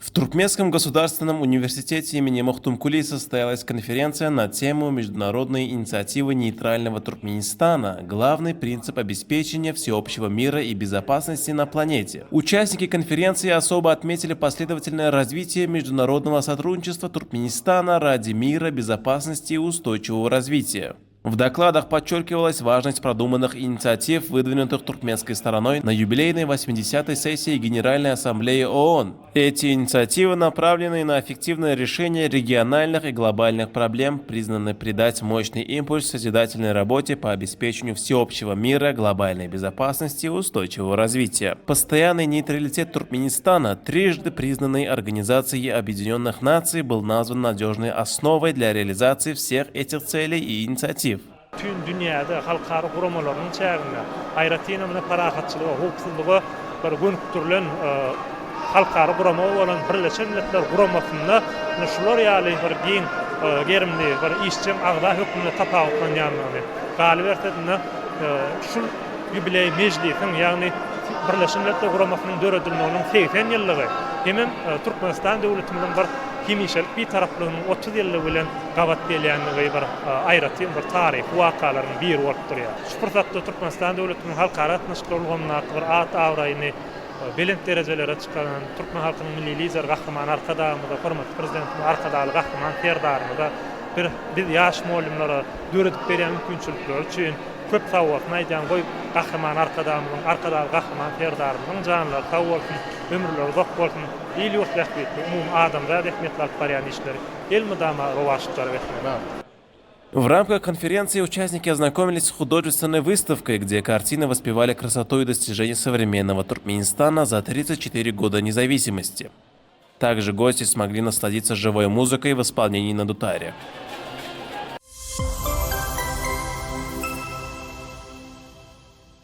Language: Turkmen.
В Туркменском государственном университете имени Махтумкули состоялась конференция на тему «Международные инициативы нейтрального Туркменистана. Главный принцип обеспечения всеобщего мира и безопасности на планете». Участники конференции особо отметили последовательное развитие международного сотрудничества Туркменистана ради мира, безопасности и устойчивого развития. В докладах подчеркивалась важность продуманных инициатив, выдвинутых туркменской стороной на юбилейной 80-й сессии Генеральной Ассамблеи ООН. Эти инициативы, направленные на эффективное решение региональных и глобальных проблем, призваны придать мощный импульс созидательной работе по обеспечению всеобщего мира, глобальной безопасности и устойчивого развития. Постоянный нейтралитет Туркменистана, трижды признанный Организацией Объединенных Наций, был назван надежной основой для реализации всех этих целей и инициатив. Bütin dünýäde halkara guramalarynyň çäginde, aýratynam ine parahatçylyga, howpsuzlyga bir gönükdirilen halkara gurama bolan Birleşen Milletler Guramasynda ine şular ýaly bir giň gerimli bir işjeň agza hökmünde tapawutlanýandygyny, galyberse-de şul ýubileý mejlisiň, ýagny Birleşen Milletler Guramasynyň döredilmeginiň 80 ýyllygy hemem Türkmenistan döwletimiziň bir hemişelik Bitaraplygynyň 30 ýyllygy bilen gabat gelýändigi bir aýratyn bir taryhy wakalaryň biri bolup durýar. Şu pursatda Türkmenistan döwletiniň halkara gatnaşyklar ulgamyndaky bir at-abraýyny belent derejelere çykaran türkmen halkynyň Milli Lideri Gahryman Arkadagymyza, hormatly Prezidentimiz Arkadagly Gahryman Serdarymyza bir biz ýaş mugallymlara döredip berýän mümkinçilikleri üçin köp sagbolsun aýdýan. Goý, Gahryman Arkadagymyzyň, Arkadagly Gahryman Serdarymyzyň janlary sag bolsun, ömürleri uzak bolsun, il-ýurt bähbitli, umumy adamzat ähmiýetli alyp barýan işleri elmydama rowaçlyklara beslensin. В рамках конференции участники ознакомились с художественной выставкой, где картины воспевали красоту и достижения современного Туркменистана за 34 года независимости. Также гости смогли насладиться живой музыкой в исполнении на дутаре.